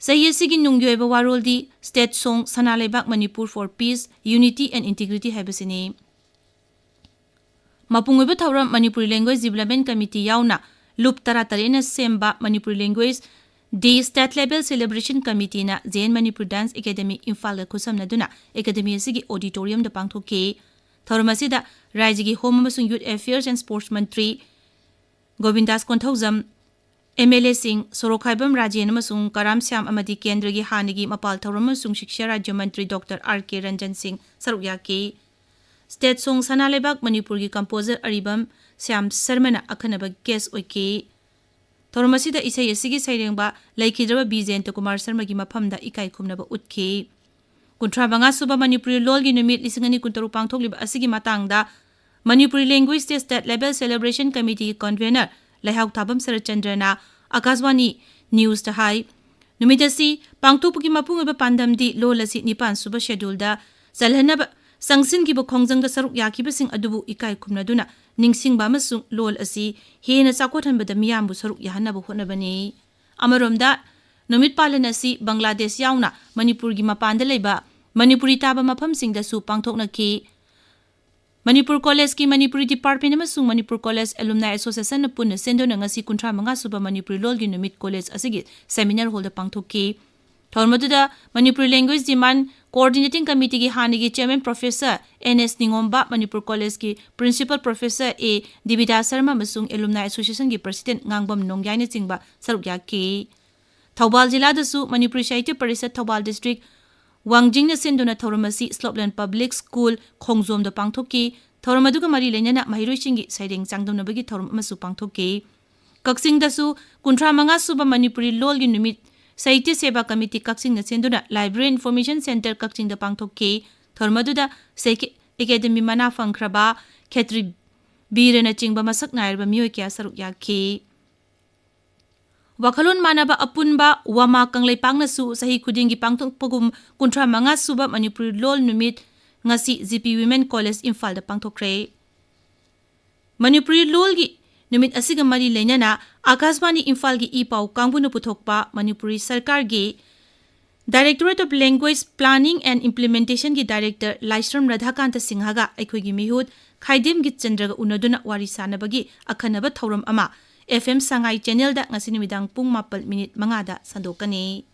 ꯆꯍꯤ ꯑꯁꯤꯒꯤ ꯅꯨꯡꯒꯤ ꯑꯣꯏꯕ ꯋꯥꯔꯣꯜꯗꯤ State Song, ꯁꯅꯥ ꯂꯩꯕꯥꯛ Manipur for peace, unity and integrity ꯍꯥꯏꯕꯁꯤꯅꯤ꯫ ꯃꯄꯨꯡ ꯑꯣꯏꯕ ꯊꯧꯔꯝ Manipuri Language Development Committee ꯌꯥꯎꯅ ꯂꯨꯞ ꯇꯔꯥꯇꯔꯦꯠꯅ ꯁꯦꯝꯕ Manipuri Language Day State Level Celebration Committeeꯅ J N Manipur Dance Academy ꯏꯝꯐꯥꯜꯒ ꯈꯨꯠꯁꯝꯅꯗꯨꯅ academy ꯑꯁꯤꯒꯤ auditoriumꯗ ꯄꯥꯡꯊꯣꯛꯈꯤ꯫ ꯊꯧꯔꯝ ꯑꯁꯤꯗ ꯔꯥꯏꯖꯒꯤ Home ꯑꯃꯁꯨꯡ Youth Affairs and Sports ꯃꯟꯇ꯭ꯔꯤ ꯒꯣꯕꯤꯟꯗꯥꯁ ꯀꯣꯟꯊꯧꯖꯝ, MLAꯁꯤꯡ ꯁꯣꯔꯣꯛꯈꯥꯏꯕꯝ ꯔꯥꯖꯦꯟ ꯑꯃꯁꯨꯡ ꯀꯔꯥꯝ ꯁ꯭ꯌꯥꯝ ꯑꯃꯗꯤ ꯀꯦꯟꯗ꯭ꯔꯒꯤ ꯍꯥꯟꯅꯒꯤ ꯃꯄꯥꯜ ꯊꯧꯔꯝ ꯑꯃꯁꯨꯡ ꯁꯤꯛꯁꯥ ꯔꯥꯖ꯭ꯌ ꯃꯟꯇ꯭ꯔꯤ Doctor R K ꯔꯟꯖꯟ ꯁꯤꯡ ꯁꯔꯨꯛ ꯌꯥꯈꯤ꯫ State Song ꯁꯅꯥ ꯂꯩꯕꯥꯛ ꯃꯅꯤꯄꯨꯔꯒꯤ composer ꯑꯔꯤꯕꯝ ꯁ꯭ꯌꯥꯝ ꯁꯔꯃꯅ ꯑꯈꯟꯅꯕ guest ꯑꯣꯏꯈꯤ꯫ ꯊꯧꯔꯝ ꯑꯁꯤꯗ ꯏꯁꯩ ꯑꯁꯤꯒꯤ ꯁꯩꯔꯦꯡꯕ ꯂꯩꯈꯤꯗ꯭ꯔꯕ ꯕꯤ ꯖꯌꯟꯇ ꯀꯨꯃꯥꯔ ꯁꯔꯃꯒꯤ ꯃꯐꯝꯗ ꯏꯀꯥꯏ ꯈꯨꯝꯅꯕ ꯎꯠꯈꯤ꯫ ꯀꯨꯟꯊ꯭ꯔꯥ ꯃꯉꯥ ꯁꯨꯕ ꯃꯅꯤꯄꯨꯔꯤ ꯂꯣꯜꯒꯤ ꯅꯨꯃꯤꯠ ꯂꯤꯁꯤꯡ ꯑꯅꯤ ꯀꯨꯟꯇꯔꯨꯛ ꯄꯥꯡꯊꯣꯛꯂꯤꯕ ꯑꯁꯤꯒꯤ ꯃꯇꯥꯡꯗ Manipuri Language Day State Level Celebration Committee Convener ꯂꯩꯍꯥꯎ ꯊꯥꯕꯝ ꯁꯔꯠꯆꯟꯗ꯭ꯔꯅ ꯑꯀꯥꯁꯕꯥꯅꯤ ꯅ꯭ꯌꯨꯁꯇ ꯍꯥꯏ, ꯅꯨꯃꯤꯠ ꯑꯁꯤ ꯄꯥꯡꯊꯣꯛꯄꯒꯤ ꯃꯄꯨꯡ ꯑꯣꯏꯕ ꯄꯥꯟꯗꯝꯗꯤ ꯂꯣꯜ ꯑꯁꯤ ꯅꯤꯄꯥꯟ ꯁꯨꯕ ꯁꯦꯗ꯭ꯌꯨꯜꯗ ꯆꯜꯍꯟꯅꯕ ꯆꯪꯁꯤꯟꯈꯤꯕ ꯈꯣꯡꯖꯪꯗ ꯁꯔꯨꯛ ꯌꯥꯈꯤꯕꯁꯤꯡ ꯑꯗꯨꯕꯨ ꯏꯀꯥꯏ ꯈꯨꯝꯅꯗꯨꯅ ꯅꯤꯡꯁꯤꯡꯕ ꯑꯃꯁꯨꯡ ꯂꯣꯜ ꯑꯁꯤ ꯍꯦꯟꯅ ꯆꯥꯎꯈꯠꯍꯟꯕꯗ ꯃꯤꯌꯥꯝꯕꯨ ꯁꯔꯨꯛ ꯌꯥꯍꯟꯅꯕ ꯍꯣꯠꯅꯕꯅꯤ꯫ ꯑꯃꯔꯣꯝꯗ, ꯅꯨꯃꯤꯠ ꯄꯥꯂꯟ ꯑꯁꯤ ꯕꯪꯒ꯭ꯂꯥꯗꯦꯁ ꯌꯥꯎꯅ ꯃꯅꯤꯄꯨꯔꯒꯤ ꯃꯄꯥꯟꯗ ꯂꯩꯕ ꯃꯅꯤꯄꯨꯔꯤ ꯇꯥꯕ ꯃꯐꯝꯁꯤꯡꯗꯁꯨ ꯄꯥꯡꯊꯣꯛꯅꯈꯤ꯫ ꯃꯅꯤꯄꯨꯔ ꯀꯣꯂꯦꯖꯀꯤ ꯃꯅꯤꯄꯨꯔꯤ ꯗꯤꯄꯥꯔꯠꯃꯦꯟ ꯑꯃꯁꯨꯡ ꯃꯅꯤꯄꯨꯔ ꯀꯣꯂꯦꯖ ꯑꯦꯂꯨꯝꯅꯥꯏ ꯑꯦꯁꯣꯁꯤꯌꯦꯁꯟꯅ ꯄꯨꯟꯅ ꯁꯤꯟꯗꯨꯅ ꯉꯁꯤ ꯀꯨꯟꯊ꯭ꯔꯥ ꯃꯉꯥ ꯁꯨꯕ ꯃꯅꯤꯄꯨꯔꯤ ꯂꯣꯜꯒꯤ ꯅꯨꯃꯤꯠ ꯀꯣꯂꯦꯖ ꯑꯁꯤꯒꯤ ꯁꯦꯃꯤꯅꯥꯔ ꯍꯣꯜꯗ ꯄꯥꯡꯊꯣꯛꯈꯤ꯫ ꯊꯧꯔꯝ ꯑꯗꯨꯗ ꯃꯅꯤꯄꯨꯔꯤ ꯂꯦꯡꯒ꯭ꯋꯦꯖ ꯗꯤꯃꯥꯟ ꯀꯣꯑꯣꯔꯗꯤꯅꯦꯇꯤꯡ ꯀꯃꯤꯇꯤꯒꯤ ꯍꯥꯟꯅꯒꯤ ꯆꯤꯌꯔꯃꯦꯟ ꯄ꯭ꯔꯣꯐꯦꯁꯔ ꯑꯦꯟ ꯑꯦꯁ ꯅꯤꯉꯣꯝꯕ, ꯃꯅꯤꯄꯨꯔ ꯀꯣꯂꯦꯖꯀꯤ ꯄ꯭ꯔꯤꯟꯁꯤꯄꯜ ꯄ꯭ꯔꯣꯐꯦꯁꯔ ꯑꯦ ꯗꯤꯕꯤꯗꯥ ꯁꯔꯃ ꯑꯃꯁꯨꯡ ꯑꯦꯂꯨꯝꯅꯥꯏ ꯑꯦꯁꯣꯁꯤꯌꯦꯁꯟꯒꯤ ꯄ꯭ꯔꯁꯤꯗꯦꯟꯠ ꯉꯥꯡꯕꯝ ꯅꯣꯡꯌꯥꯏꯅꯆꯤꯡꯕ ꯁꯔꯨꯛ ꯌꯥꯈꯤ꯫ ꯊꯧꯕꯥꯜ ꯖꯤꯂꯥꯗꯁꯨ ꯃꯅꯤꯄꯨꯔꯤ ꯁꯥꯍꯤꯇ꯭ꯌ ꯄꯔꯤꯁꯠ ꯊꯧꯕꯥꯜ ꯗꯤꯁꯇ꯭ꯔꯤꯛ ꯋꯥꯡꯖꯤꯡꯅ ꯁꯤꯟꯗꯨꯅ ꯊꯧꯔꯝ ꯑꯁꯤ ꯁ꯭ꯂꯣꯞꯂꯦꯟ ꯄꯕ꯭ꯂꯤꯛ ꯁ꯭ꯀꯨꯜ ꯈꯣꯡꯖꯣꯝꯗ ꯄꯥꯡꯊꯣꯛꯈꯤ꯫ ꯊꯧꯔꯝ ꯑꯗꯨꯒ ꯃꯔꯤ ꯂꯩꯅꯅ ꯃꯍꯩꯔꯣꯏꯁꯤꯡꯒꯤ ꯁꯩꯔꯦꯡ ꯆꯥꯡꯗꯝꯅꯕꯒꯤ ꯊꯧꯔꯝ ꯑꯃꯁꯨ ꯄꯥꯡꯊꯣꯛꯈꯤ꯫ ꯀꯛꯆꯤꯡꯗꯁꯨ ꯀꯨꯟꯊ꯭ꯔꯥ ꯃꯉꯥ ꯁꯨꯕ ꯃꯅꯤꯄꯨꯔꯤ ꯂꯣꯜꯒꯤ ꯅꯨꯃꯤꯠ ꯁꯥꯍꯤꯇ꯭ꯌ ꯁꯦꯕꯥ ꯀꯃꯤꯇꯤ ꯀꯛꯆꯤꯡꯅ ꯁꯤꯟꯗꯨꯅ ꯂꯥꯏꯕ꯭ꯔꯦꯔꯤ ꯏꯟꯐꯣꯔꯃꯦꯁꯟ ꯁꯦꯟꯇꯔ ꯀꯛꯆꯤꯡꯗ ꯄꯥꯡꯊꯣꯛꯈꯤ꯫ ꯊꯧꯔꯝ ꯑꯗꯨꯗ ꯁꯥꯍꯤꯇ꯭ꯌ ꯑꯦꯀꯥꯗꯃꯤ ꯃꯅꯥ ꯐꯪꯈ꯭ꯔꯕ ꯈꯦꯇ꯭ꯔꯤ ꯕꯤꯔꯅꯆꯤꯡꯕ ꯃꯁꯛ ꯅꯥꯏꯔꯕ ꯃꯤꯑꯣꯏ ꯀꯌꯥ ꯁꯔꯨꯛ ꯌꯥꯈꯤ꯫ ꯋꯥꯈꯜꯂꯣꯟ ꯃꯥꯟꯅꯕ ꯑꯄꯨꯟꯕ ꯋꯥꯃꯥ ꯀꯪꯂꯩꯄꯥꯛꯅꯁꯨ ꯆꯍꯤ ꯈꯨꯗꯤꯡꯒꯤ ꯄꯥꯡꯊꯣꯛꯄꯒꯨꯝ ꯀꯨꯟꯊ꯭ꯔꯥ ꯃꯉꯥ ꯁꯨꯕ ꯃꯅꯤꯄꯨꯔꯤ ꯂꯣꯜ ꯅꯨꯃꯤꯠ ꯉꯁꯤ ꯖꯤ ꯄꯤ ꯋꯤꯃꯦꯟ ꯀꯣꯂꯦꯖ ꯏꯝꯐꯥꯜꯗ ꯄꯥꯡꯊꯣꯛꯈ꯭ꯔꯦ꯫ ꯃꯅꯤꯄꯨꯔꯤ ꯂꯣꯜꯒꯤ ꯅꯨꯃꯤꯠ ꯑꯁꯤꯒ ꯃꯔꯤ ꯂꯩꯅꯅ ꯑꯀꯥꯁꯕꯥꯅꯤ ꯏꯝꯐꯥꯜꯒꯤ ꯏ ꯄꯥꯎ ꯀꯥꯡꯕꯨꯅ ꯄꯨꯊꯣꯛꯄ ꯃꯅꯤꯄꯨꯔꯤ ꯁꯔꯀꯥꯔꯒꯤ Directorate of Language Planning and Implementationꯒꯤ Director ꯂꯥꯏꯁ꯭ꯔꯝ ꯔꯥꯙꯥꯀꯥꯟꯇ ꯁꯤꯡꯍꯒ ꯑꯩꯈꯣꯏꯒꯤ ꯃꯤꯍꯨꯠ ꯈꯥꯏꯗꯦꯝꯒꯤ ꯆꯟꯗ꯭ꯔꯒ ꯎꯅꯗꯨꯅ ꯋꯥꯔꯤ ꯁꯥꯅꯕꯒꯤ ꯑꯈꯟꯅꯕ ꯊꯧꯔꯝ ꯑꯃ ꯑꯦꯐ ꯑꯦꯝ ꯁꯉꯥꯏ ꯆꯦꯅꯦꯜꯗ ꯉꯁꯤ ꯅꯨꯃꯤꯗꯥꯡ ꯄꯨꯡ ꯃꯥꯄꯜ ꯃꯤꯅꯤꯠ ꯃꯉꯥꯗ ꯁꯟꯗꯣꯛꯀꯅꯤ꯫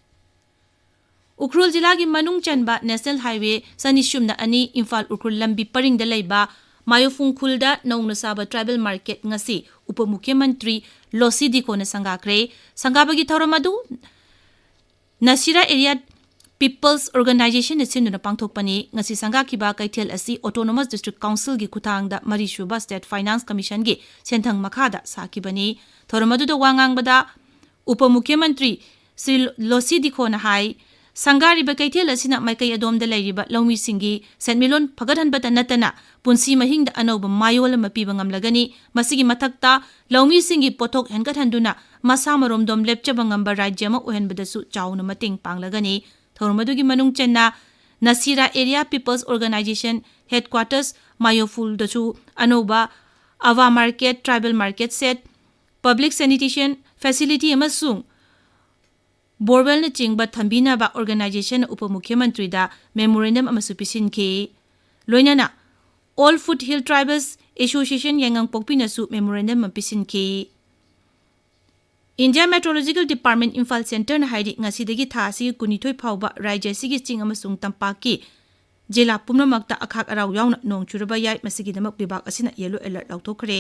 ꯎꯈ꯭ꯔꯨꯜ ꯖꯤꯂꯥꯒꯤ ꯃꯅꯨꯡ ꯆꯟꯕ ꯅꯦꯁꯅꯦꯜ ꯍꯥꯏꯋꯦ ꯆꯅꯤ ꯁꯨꯞꯅ ꯑꯅꯤ ꯏꯝꯐꯥꯜ ꯎꯈ꯭ꯔꯨꯜ ꯂꯝꯕꯤ ꯄꯔꯤꯡꯗ ꯂꯩꯕ ꯃꯥꯌꯣꯐꯨꯡ ꯈꯨꯜꯗ ꯅꯧꯅ ꯁꯥꯕ ꯇ꯭ꯔꯥꯏꯕꯦꯜ ꯃꯥꯔꯀꯦꯠ ꯉꯁꯤ ꯎꯄ ꯃꯨꯈ꯭ꯌꯃꯟꯇ꯭ꯔꯤ ꯂꯣꯁꯤ ꯗꯤꯀꯣꯅ ꯁꯪꯒꯥꯈ꯭ꯔꯦ꯫ ꯁꯪꯒꯥꯕꯒꯤ ꯊꯧꯔꯝ ꯑꯗꯨ ꯅꯁꯤꯔꯥ ꯑꯦꯔꯤꯌꯥ ꯄꯤꯄꯜꯁ ꯑꯣꯔꯒꯅꯥꯏꯖꯦꯁꯟꯅ ꯁꯤꯟꯗꯨꯅ ꯄꯥꯡꯊꯣꯛꯄꯅꯤ꯫ ꯉꯁꯤ ꯁꯪꯒꯥꯈꯤꯕ ꯀꯩꯊꯦꯜ ꯑꯁꯤ Autonomous District Councilꯒꯤ ꯈꯨꯠꯊꯥꯡꯗ ꯃꯔꯤꯁꯨꯕ State Finance Commissionꯒꯤ ꯁꯦꯟꯊꯪ ꯃꯈꯥꯗ ꯁꯥꯈꯤꯕꯅꯤ꯫ ꯊꯧꯔꯝ ꯑꯗꯨꯗ ꯋꯥ ꯉꯥꯡꯕꯗ ꯎꯄ ꯃꯨꯈ꯭ꯌꯃꯟꯇ꯭ꯔꯤ ꯁ꯭ꯔꯤ ꯂꯣꯁꯤ ꯗꯤꯈꯣꯅ ꯍꯥꯏ, ꯁꯪꯒꯥꯔꯤꯕ ꯀꯩꯊꯦꯜ ꯑꯁꯤꯅ ꯃꯥꯏꯀꯩ ꯑꯗꯣꯝꯗ ꯂꯩꯔꯤꯕ ꯂꯧꯃꯤꯁꯤꯡꯒꯤ ꯁꯦꯟꯃꯤꯠꯂꯣꯟ ꯐꯒꯠꯍꯟꯕꯇ ꯅꯠꯇꯅ ꯄꯨꯟꯁꯤ ꯃꯍꯤꯡꯗ ꯑꯅꯧꯕ ꯃꯥꯌꯣꯜ ꯑꯃ ꯄꯤꯕ ꯉꯝꯂꯒꯅꯤ꯫ ꯃꯁꯤꯒꯤ ꯃꯊꯛꯇ ꯂꯧꯃꯤꯁꯤꯡꯒꯤ ꯄꯣꯠꯊꯣꯛ ꯍꯦꯟꯒꯠꯍꯟꯗꯨꯅ ꯃꯁꯥ ꯃꯔꯣꯝꯗꯣꯝ ꯂꯦꯞꯆꯕ ꯉꯝꯕ ꯔꯥꯖ꯭ꯌ ꯑꯃ ꯑꯣꯏꯍꯟꯕꯗꯁꯨ ꯆꯥꯎꯅ ꯃꯇꯦꯡ ꯄꯥꯡꯂꯒꯅꯤ꯫ ꯊꯧꯔꯝ ꯑꯗꯨꯒꯤ ꯃꯅꯨꯡ ꯆꯟꯅ ꯅꯁꯤꯔꯥ Area People's Organisation Headquarters ꯃꯥꯌꯣꯐꯨꯜꯗꯁꯨ ꯑꯅꯧꯕ ꯑꯋꯥ market, tribal market set, public sanitation facility ꯑꯃꯁꯨꯡ ꯕꯣꯔꯋꯦꯜꯅꯆꯤꯡꯕ ꯊꯝꯕꯤꯅꯕ ꯑꯣꯔꯒꯅꯥꯏꯖꯦꯁꯟꯅ ꯎꯄ ꯃꯨꯈ꯭ꯌꯃꯟꯇ꯭ꯔꯤꯗ ꯃꯦꯃꯣꯔꯦꯟꯗꯝ ꯑꯃꯁꯨ ꯄꯤꯁꯤꯟꯈꯤ꯫ ꯂꯣꯏꯅꯅ All Foothill Tribals Association ꯌꯥꯏꯉꯪꯄꯣꯛꯄꯤꯅꯁꯨ ꯃꯦꯃꯣꯔꯦꯟꯗꯝ ꯑꯃ ꯄꯤꯁꯤꯟꯈꯤ꯫ India Meteorological Department ꯏꯝꯐꯥꯜ ꯁꯦꯟꯇꯔꯅ ꯍꯥꯏꯔꯤ, ꯉꯁꯤꯗꯒꯤ ꯊꯥ ꯑꯁꯤꯒꯤ ꯀꯨꯟꯅꯤꯊꯣꯏ ꯐꯥꯎꯕ ꯔꯥꯖ꯭ꯌ ꯑꯁꯤꯒꯤ ꯆꯤꯡ ꯑꯃꯁꯨꯡ ꯇꯝꯄꯥꯛꯀꯤ ꯖꯤꯂꯥ ꯄꯨꯝꯅꯃꯛꯇ ꯑꯈꯥꯛ ꯑꯔꯥꯎ ꯌꯥꯎꯅ ꯅꯣꯡ ꯆꯨꯔꯕ ꯌꯥꯏ꯫ ꯃꯁꯤꯒꯤꯗꯃꯛ ꯂꯩꯕꯥꯛ ꯑꯁꯤꯅ ꯌꯦꯂꯣ ꯑꯦꯂꯔꯠ ꯂꯥꯎꯊꯣꯛꯈ꯭ꯔꯦ꯫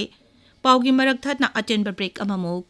ꯄꯥꯎꯒꯤ ꯃꯔꯛ ꯊꯠꯅ ꯑꯇꯦꯟꯕ ꯕ꯭ꯔꯦꯛ ꯑꯃꯃꯨꯛ꯫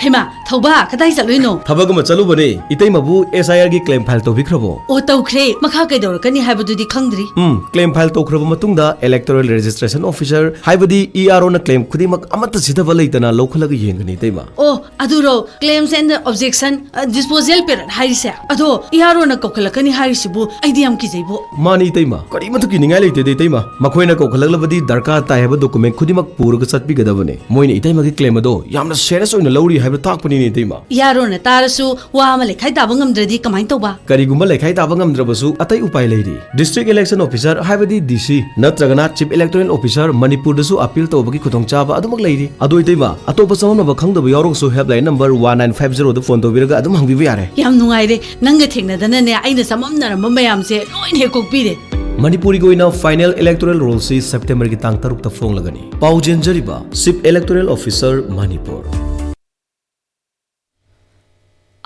ꯍꯩꯃꯥ, ꯊꯧꯕꯥ, ꯀꯗꯥꯏ ꯆꯠꯂꯨꯏꯅꯣ? ꯊꯕꯛ ꯑꯃ ꯆꯠꯂꯨꯕꯅꯦ꯫ ꯏꯇꯩꯃꯕꯨ S I R ꯒꯤ claim file ꯇꯧꯕꯤꯈ꯭ꯔꯕꯣ? ꯑꯣ, ꯇꯧꯈ꯭ꯔꯦ꯫ ꯃꯈꯥ ꯀꯩꯗꯧꯔꯛꯀꯅꯤ ꯍꯥꯏꯕꯗꯨꯗꯤ ꯈꯪꯗ꯭ꯔꯤ꯫ ꯎꯝ, claim file ꯇꯧꯈ꯭ꯔꯕ ꯃꯇꯨꯡꯗ Electoral Registration Officer, ꯍꯥꯏꯕꯗꯤ E R O ꯅ claim ꯈꯨꯗꯤꯡꯃꯛ ꯑꯃꯠꯇ ꯁꯤꯊꯕ ꯂꯩꯇꯅ ꯂꯧꯈꯠꯂꯒ ꯌꯦꯡꯒꯅꯤ, ꯏꯇꯩꯃ꯫ ꯑꯣ, ꯑꯗꯨꯔꯣ, Claims and Objection, ꯑ, Disposal Period ꯍꯥꯏꯔꯤꯁꯦ? ꯑꯗꯣ E R O ꯅ ꯀꯧꯈꯠꯂꯛꯀꯅꯤ ꯍꯥꯏꯔꯤꯁꯤꯕꯨ ꯑꯩꯗꯤ ꯌꯥꯝ ꯀꯤꯖꯩꯕꯣ꯫ ꯃꯥꯅꯤ, ꯏꯇꯩꯃ꯫ ꯀꯔꯤꯃꯠꯇ ꯀꯤꯅꯤꯡꯉꯥꯏ ꯂꯩꯇꯦꯗ, ꯏꯇꯩꯃ꯫ ꯃꯈꯣꯏꯅ ꯀꯧꯈꯠꯂꯛꯂꯕꯗꯤ ꯗꯔꯀꯥꯔ ꯇꯥꯏ ꯍꯥꯏꯕ document ꯈꯨꯗꯤꯡꯃꯛ ꯄꯨꯔꯒ ꯆꯠꯄꯤꯒꯗꯕꯅꯤ꯫ ꯃꯣꯏꯅ ꯏꯇꯩꯃꯒꯤ claim ꯑꯗꯣ ꯌꯥꯝꯅ serious ꯑꯣꯏꯅ ꯂꯧꯔꯤ ꯍꯥꯏꯕ ꯇꯥꯛꯄꯅꯤꯅꯦ, ꯏꯇꯩꯃ꯫ E R O ꯅ ꯇꯥꯔꯁꯨ ꯋꯥ ꯑꯃ ꯂꯩꯈꯥꯏ ꯇꯥꯕ ꯉꯝꯗ꯭ꯔꯗꯤ ꯀꯃꯥꯏꯅ ꯇꯧꯕ? ꯀꯔꯤꯒꯨꯝꯕ ꯂꯩꯈꯥꯏ ꯇꯥꯕ ꯉꯝꯗ꯭ꯔꯕꯁꯨ ꯑꯇꯩ ꯎꯄꯥꯏ ꯂꯩꯔꯤ꯫ District Election Officer ꯍꯥꯏꯕꯗꯤ D C ꯅꯠꯇ꯭ꯔꯒꯅ Chief Electoral Officer ꯃꯅꯤꯄꯨꯔꯗꯁꯨ appeal ꯇꯧꯕꯒꯤ ꯈꯨꯗꯣꯡꯆꯥꯕ ꯑꯗꯨꯃꯛ ꯂꯩꯔꯤ꯫ ꯑꯗꯣ ꯏꯇꯩꯃ, ꯑꯇꯣꯞꯄ ꯆꯃꯝꯅꯕ ꯈꯪꯗꯕ ꯌꯥꯎꯔꯒꯁꯨ helpline number one nine five zero ꯗ phone ꯇꯧꯕꯤꯔꯒ ꯑꯗꯨꯝ ꯍꯪꯕꯤꯕ ꯌꯥꯔꯦ꯫ ꯌꯥꯝ ꯅꯨꯡꯉꯥꯏꯔꯦ, ꯅꯪꯒ ꯊꯦꯡꯅꯗꯅꯅꯦ ꯑꯩꯅ ꯆꯃꯝꯅꯔꯝꯕ ꯃꯌꯥꯝꯁꯦ ꯂꯣꯏꯅ ꯍꯦꯛ ꯀꯣꯛꯄꯤꯔꯦ꯫ ꯃꯅꯤꯄꯨꯔꯒꯤ ꯑꯣꯏꯅ final electoral roll ꯁꯤ September ꯒꯤ ꯇꯥꯡ ꯇꯔꯨꯛꯇ ꯐꯣꯡꯂꯒꯅꯤ꯫ ꯄꯥꯎ ꯆꯦꯟꯖꯔꯤꯕ Chief Electoral Officer ꯃꯅꯤꯄꯨꯔ꯫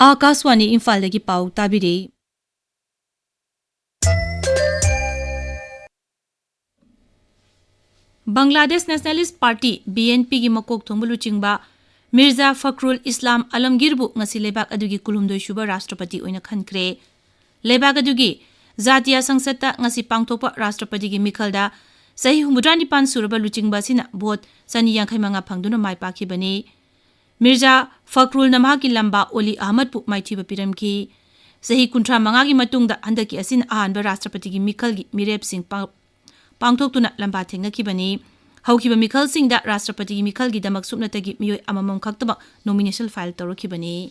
ꯑꯥꯀꯥꯁꯋꯥꯅꯤ ꯏꯝꯐꯥꯜꯗꯒꯤ ꯄꯥꯎ ꯇꯥꯕꯤꯔꯤ꯫ Bangladesh Nationalist Party, B N P ꯒꯤ ꯃꯀꯣꯛ ꯊꯣꯡꯕ ꯂꯨꯆꯤꯡꯕ ꯃꯤꯔꯖꯥ ꯐꯈ꯭ꯔꯨꯜ ꯏꯁꯂꯥꯝ ꯑꯂꯝꯒꯤꯔꯕꯨ ꯉꯁꯤ ꯂꯩꯕꯥꯛ ꯑꯗꯨꯒꯤ ꯀꯨꯟꯍꯨꯝꯗꯣꯏ ꯁꯨꯕ ꯔꯥꯁꯇ꯭ꯔꯄꯇꯤ ꯑꯣꯏꯅ ꯈꯟꯈ꯭ꯔꯦ꯫ ꯂꯩꯕꯥꯛ ꯑꯗꯨꯒꯤ ꯖꯥꯇꯤꯌꯥ ꯁꯪꯁꯠꯇ ꯉꯁꯤ ꯄꯥꯡꯊꯣꯛꯄ ꯔꯥꯁꯇ꯭ꯔꯄꯇꯤꯒꯤ ꯃꯤꯈꯜꯗ ꯆꯍꯤ ꯍꯨꯝꯐꯨꯇꯔꯥ ꯅꯤꯄꯥꯟ ꯁꯨꯔꯕ ꯂꯨꯆꯤꯡꯕ ꯑꯁꯤꯅ ꯚꯣꯠ ꯆꯅꯤ ꯌꯥꯡꯈꯩ ꯃꯉꯥ ꯐꯪꯗꯨꯅ ꯃꯥꯏ ꯄꯥꯛꯈꯤꯕꯅꯤ꯫ ꯃꯤꯔꯖꯥ ꯐꯈ꯭ꯔꯨꯜꯅ ꯃꯍꯥꯛꯀꯤ ꯂꯝꯕꯥ ꯑꯣꯂꯤ ꯑꯍꯃꯗꯄꯨ ꯃꯥꯏꯊꯤꯕ ꯄꯤꯔꯝꯈꯤ꯫ ꯆꯍꯤ ꯀꯨꯟꯊ꯭ꯔꯥ ꯃꯉꯥꯒꯤ ꯃꯇꯨꯡꯗ ꯍꯟꯗꯛꯀꯤ ꯑꯁꯤꯅ ꯑꯍꯥꯟꯕ ꯔꯥꯁꯇ꯭ꯔꯄꯇꯤꯒꯤ ꯃꯤꯈꯜꯒꯤ ꯃꯤꯔꯦꯞꯁꯤꯡ ꯄꯥꯡ-, ꯄꯥꯡꯊꯣꯛꯇꯨꯅ ꯂꯝꯕꯥ ꯊꯦꯡꯅꯈꯤꯕꯅꯤ꯫ ꯍꯧꯈꯤꯕ ꯃꯤꯈꯜꯁꯤꯡꯗ ꯔꯥꯁꯇ꯭ꯔꯄꯇꯤꯒꯤ ꯃꯤꯈꯜꯒꯤꯗꯃꯛ ꯁꯨꯞꯅꯇꯒꯤ ꯃꯤꯑꯣꯏ ꯑꯃꯃꯝ ꯈꯛꯇꯃꯛ nomination file ꯇꯧꯔꯛꯈꯤꯕꯅꯤ꯫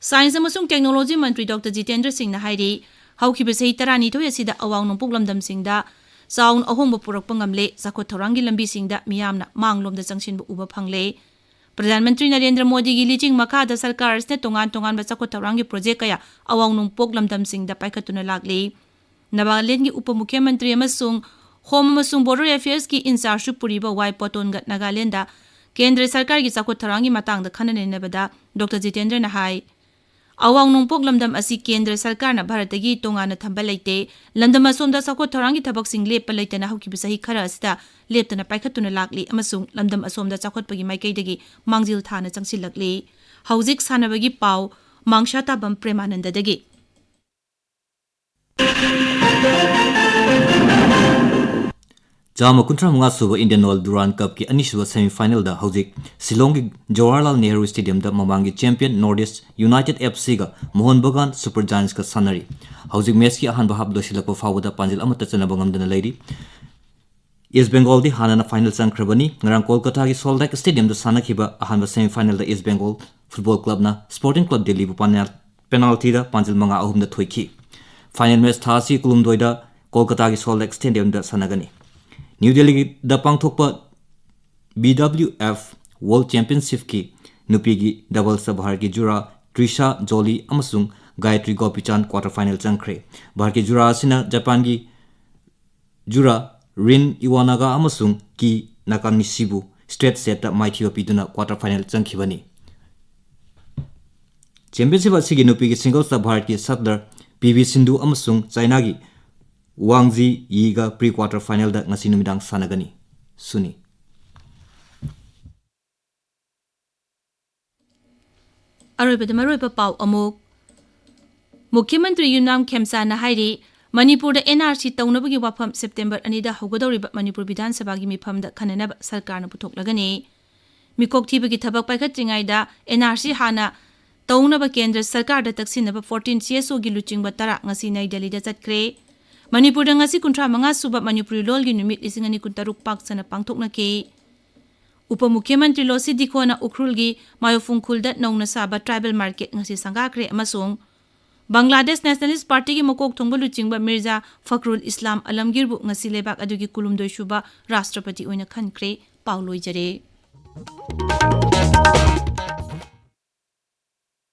Science ꯑꯃꯁꯨꯡ Technology ꯃꯟꯇ꯭ꯔꯤ ꯗꯣꯛꯇꯔ ꯖꯤꯇꯦꯟꯗ꯭ꯔ ꯁꯤꯡꯅ ꯍꯥꯏꯔꯤ, ꯍꯧꯈꯤꯕ ꯆꯍꯤ ꯇꯔꯥꯅꯤꯊꯣꯏ ꯑꯁꯤꯗ ꯑꯋꯥꯡ ꯅꯣꯡꯄꯣꯛ ꯂꯝꯗꯝꯁꯤꯡꯗ ꯆꯥꯎꯅ ꯑꯍꯣꯡꯕ ꯄꯨꯔꯛꯄ ꯉꯝꯂꯦ, ꯆꯥꯎꯈꯠ ꯊꯧꯔꯥꯡꯒꯤ ꯂꯝꯕꯤꯁꯤꯡꯗ ꯃꯤꯌꯥꯝꯅ ꯃꯥꯡꯂꯣꯝꯗ ꯆꯪꯁꯤꯟꯕ ꯎꯕ ꯐꯪꯂꯦ꯫ ꯄ꯭ꯔꯙꯥꯟ ꯃꯟꯇ꯭ꯔꯤ ꯅꯔꯦꯟꯗ꯭ꯔ ꯃꯣꯗꯤꯒꯤ ꯂꯤꯆꯤꯡ ꯃꯈꯥꯗ ꯁꯔꯀꯥꯔ ꯑꯁꯤꯅ ꯇꯣꯉꯥꯟ ꯇꯣꯉꯥꯟꯕ ꯆꯥꯎꯈꯠ ꯊꯧꯔꯥꯡꯒꯤ ꯄ꯭ꯔꯣꯖꯦꯛ ꯀꯌꯥ ꯑꯋꯥꯡ ꯅꯣꯡꯄꯣꯛ ꯂꯝꯗꯝꯁꯤꯡꯗ ꯄꯥꯏꯈꯠꯇꯨꯅ ꯂꯥꯛꯂꯤ꯫ ꯅꯥꯒꯥꯂꯦꯟꯗꯒꯤ ꯎꯄ ꯃꯨꯈ꯭ꯌ ꯃꯟꯇ꯭ꯔꯤ ꯑꯃꯁꯨꯡ Home ꯑꯃꯁꯨꯡ Border Affairsꯀꯤ in chargeꯁꯨ ꯄꯨꯔꯤꯕ ꯋꯥꯏ ꯄꯣꯇꯣꯟꯒ ꯅꯥꯒꯥꯂꯦꯟꯗ ꯀꯦꯟꯗ꯭ꯔ ꯁꯔꯀꯥꯔꯒꯤ ꯆꯥꯎꯈꯠ ꯊꯧꯔꯥꯡꯒꯤ ꯃꯇꯥꯡꯗ ꯈꯟꯅ ꯅꯩꯅꯕꯗ ꯗꯣꯛꯇꯔ ꯖꯤꯇꯦꯟꯗ꯭ꯔꯅ ꯍꯥꯏ, ꯑꯋꯥꯡ ꯅꯣꯡꯄꯣꯛ ꯂꯝꯗꯝ ꯑꯁꯤ ꯀꯦꯟꯗ꯭ꯔ ꯁꯔꯀꯥꯔꯅ ꯚꯥꯔꯠꯇꯒꯤ ꯇꯣꯉꯥꯟꯅ ꯊꯝꯕ ꯂꯩꯇꯦ꯫ ꯂꯝꯗꯝ ꯑꯁꯣꯝꯗ ꯆꯥꯎꯈꯠ ꯊꯧꯔꯥꯡꯒꯤ ꯊꯕꯛꯁꯤꯡ ꯂꯦꯞꯄ ꯂꯩꯇꯅ ꯍꯧꯈꯤꯕ ꯆꯍꯤ ꯈꯔ ꯑꯁꯤꯗ ꯂꯦꯞꯇꯅ ꯄꯥꯏꯈꯠꯇꯨꯅ ꯂꯥꯛꯂꯤ ꯑꯃꯁꯨꯡ ꯂꯝꯗꯝ ꯑꯁꯣꯝꯗ ꯆꯥꯎꯈꯠꯄꯒꯤ ꯃꯥꯏꯀꯩꯗꯒꯤ ꯃꯥꯡꯖꯤꯜ ꯊꯥꯅ ꯆꯪꯁꯤꯜꯂꯛꯂꯤ꯫ ꯍꯧꯖꯤꯛ ꯁꯥꯟꯅꯕꯒꯤ ꯄꯥꯎ, ꯃꯥꯡꯁꯥ ꯇꯥꯕꯝ ꯄ꯭ꯔꯦꯃꯥꯅꯟꯗꯗꯒꯤ꯫ ꯆꯥꯝꯃ ꯀꯨꯟꯊ꯭ꯔꯥ ꯃꯉꯥ ꯁꯨꯕ Indian Oil Durand Cupꯀꯤ ꯑꯅꯤꯁꯨꯕ semifinalꯗ ꯍꯧꯖꯤꯛ ꯁꯤꯂꯣꯡꯒꯤ ꯖꯋꯥꯍꯔꯂꯥꯜ ꯅꯦꯍꯔꯨ Stadiumꯗ ꯃꯃꯥꯡꯒꯤ champion North East United FCꯒ Mohan ꯕꯒꯥꯟ Super Giantsꯀ ꯁꯥꯟꯅꯔꯤ꯫ ꯍꯧꯖꯤꯛ matchꯀꯤ ꯑꯍꯥꯟꯕ half ꯂꯣꯏꯁꯤꯜꯂꯛꯄ ꯐꯥꯎꯕꯗ ꯄꯥꯟꯖꯤꯜ ꯑꯃꯠꯇ ꯆꯟꯅꯕ ꯉꯝꯗꯅ ꯂꯩꯔꯤ꯫ East Bengalꯗꯤ ꯍꯥꯟꯅꯅ final ꯆꯪꯈ꯭ꯔꯕꯅꯤ꯫ ꯉꯔꯥꯡ ꯀꯣꯜꯀꯇꯥꯒꯤ Salt Lake Stadiumꯗ ꯁꯥꯟꯅꯈꯤꯕ ꯑꯍꯥꯟꯕ semifinalꯗ East Bengal Football Clubꯅ Sporting Club Delhiꯕꯨ ꯄꯥꯅꯦꯜ-, penaltyꯗ ꯄꯥꯟꯖꯤꯜ ꯃꯉꯥ ꯑꯍꯨꯝꯗ ꯊꯣꯏꯈꯤ꯫ Final match ꯊꯥ ꯑꯁꯤ ꯀꯨꯟꯍꯨꯝꯗꯣꯏꯗ ꯀꯣꯜꯀꯇꯥꯒꯤ Salt Lake Stadiumꯗ ꯁꯥꯟꯅꯒꯅꯤ꯫ New Delhiꯗ ꯄꯥꯡꯊꯣꯛꯄ BWF World Championshipꯀꯤ ꯅꯨꯄꯤꯒꯤ doublesꯇ ꯚꯥꯔꯠꯀꯤ ꯖꯨꯔꯥ ꯇ꯭ꯔꯤꯁꯥ ꯖꯣꯂꯤ ꯑꯃꯁꯨꯡ ꯒꯥꯌꯇ꯭ꯔꯤ ꯒꯣꯄꯤꯆꯥꯟ quarter final ꯆꯪꯈ꯭ꯔꯦ꯫ ꯚꯥꯔꯠꯀꯤ ꯖꯨꯔꯥ ꯑꯁꯤꯅ ꯖꯄꯥꯟꯒꯤ ꯖꯨꯔꯥ ꯔꯤꯟ ꯏꯋꯥꯅꯥꯒꯥ ꯑꯃꯁꯨꯡ ꯀꯤ ꯅꯥꯀꯥꯃꯤꯁꯤꯕꯨ straight setꯇ ꯃꯥꯏꯊꯤꯕ ꯄꯤꯗꯨꯅ quarter final ꯆꯪꯈꯤꯕꯅꯤ꯫ Championship ꯑꯁꯤꯒꯤ ꯅꯨꯄꯤꯒꯤ singlesꯇ ꯚꯥꯔꯠꯀꯤ shuttler ꯄꯤ ꯚꯤ ꯁꯤꯟꯙꯨ ꯑꯃꯁꯨꯡ ꯆꯥꯏꯅꯥꯒꯤ ꯋꯥꯡ ꯖꯤ ꯌꯤꯒ pre quarter finalꯗ ꯉꯁꯤ ꯅꯨꯃꯤꯗꯥꯡ ꯁꯥꯟꯅꯒꯅꯤ꯫ ꯁꯨꯅꯤ꯫ ꯑꯔꯣꯏꯕꯗ ꯃꯔꯨꯑꯣꯏꯕ ꯄꯥꯎ ꯑꯃꯨꯛ꯫ ꯃꯨꯈ꯭ꯌ ꯃꯟꯇ꯭ꯔꯤ ꯌꯨꯝꯅꯥꯝ ꯈꯦꯝꯆꯥꯟꯅ ꯍꯥꯏꯔꯤ, ꯃꯅꯤꯄꯨꯔꯗ NRC ꯇꯧꯅꯕꯒꯤ ꯋꯥꯐꯝ September ꯑꯅꯤꯗ ꯍꯧꯒꯗꯧꯔꯤꯕ ꯃꯅꯤꯄꯨꯔ ꯕꯤꯙꯥꯟ ꯁꯚꯥꯒꯤ ꯃꯤꯐꯝꯗ ꯈꯟꯅꯅꯕ ꯁꯔꯀꯥꯔꯅ ꯄꯨꯊꯣꯛꯂꯒꯅꯤ꯫ ꯃꯤꯀꯣꯛ ꯊꯤꯕꯒꯤ ꯊꯕꯛ ꯄꯥꯏꯈꯠꯇ꯭ꯔꯤꯉꯩꯗ ꯑꯦꯟ ꯑꯥꯔ ꯁꯤ ꯍꯥꯟꯅ ꯇꯧꯅꯕ ꯀꯦꯟꯗ꯭ꯔ ꯁꯔꯀꯥꯔꯗ ꯇꯛꯁꯤꯟꯅꯕ ꯐꯣꯔꯇꯤꯟ ꯁꯤ ꯑꯦꯁ ꯑꯣꯒꯤ ꯂꯨꯆꯤꯡꯕ ꯇꯔꯥ ꯉꯁꯤ ꯅꯩ ꯗꯦꯜꯂꯤꯗ ꯆꯠꯈ꯭ꯔꯦ꯫ ꯃꯅꯤꯄꯨꯔꯗ ꯉꯁꯤ ꯀꯨꯟꯊ꯭ꯔꯥ ꯃꯉꯥ ꯁꯨꯕ ꯃꯅꯤꯄꯨꯔꯤ ꯂꯣꯜꯒꯤ ꯅꯨꯃꯤꯠ ꯂꯤꯁꯤꯡ ꯑꯅꯤ ꯀꯨꯟꯇꯔꯨꯛ ꯄꯥꯛ ꯁꯟꯅ ꯄꯥꯡꯊꯣꯛꯅꯈꯤ꯫ ꯎꯄ ꯃꯨꯈ꯭ꯌꯃꯟꯇ꯭ꯔꯤ ꯂꯣꯁꯤ ꯗꯤꯈꯣꯅ ꯎꯈ꯭ꯔꯨꯜꯒꯤ ꯃꯥꯌꯣꯐꯨꯡ ꯈꯨꯜꯗ ꯅꯧꯅ ꯁꯥꯕ ꯇ꯭ꯔꯥꯏꯕꯦꯜ ꯃꯥꯔꯀꯦꯠ ꯉꯁꯤ ꯁꯪꯒꯥꯈ꯭ꯔꯦ ꯑꯃꯁꯨꯡ ꯕꯪꯒ꯭ꯂꯥꯗꯦꯁ ꯅꯦꯁꯅꯦꯂꯤꯁ ꯄꯥꯔꯇꯤꯒꯤ ꯃꯀꯣꯛ ꯊꯣꯡꯕ ꯂꯨꯆꯤꯡꯕ ꯃꯤꯔꯖꯥ ꯐꯈ꯭ꯔꯨꯜ ꯏꯁꯂꯥꯝ ꯑꯂꯝꯒꯤꯔꯕꯨ ꯉꯁꯤ ꯂꯩꯕꯥꯛ ꯑꯗꯨꯒꯤ ꯀꯨꯟꯍꯨꯝꯗꯣꯏ ꯁꯨꯕ ꯔꯥꯁꯇ꯭ꯔꯄꯇꯤ ꯑꯣꯏꯅ ꯈꯟꯈ꯭ꯔꯦ꯫ ꯄꯥꯎ ꯂꯣꯏꯖꯔꯦ꯫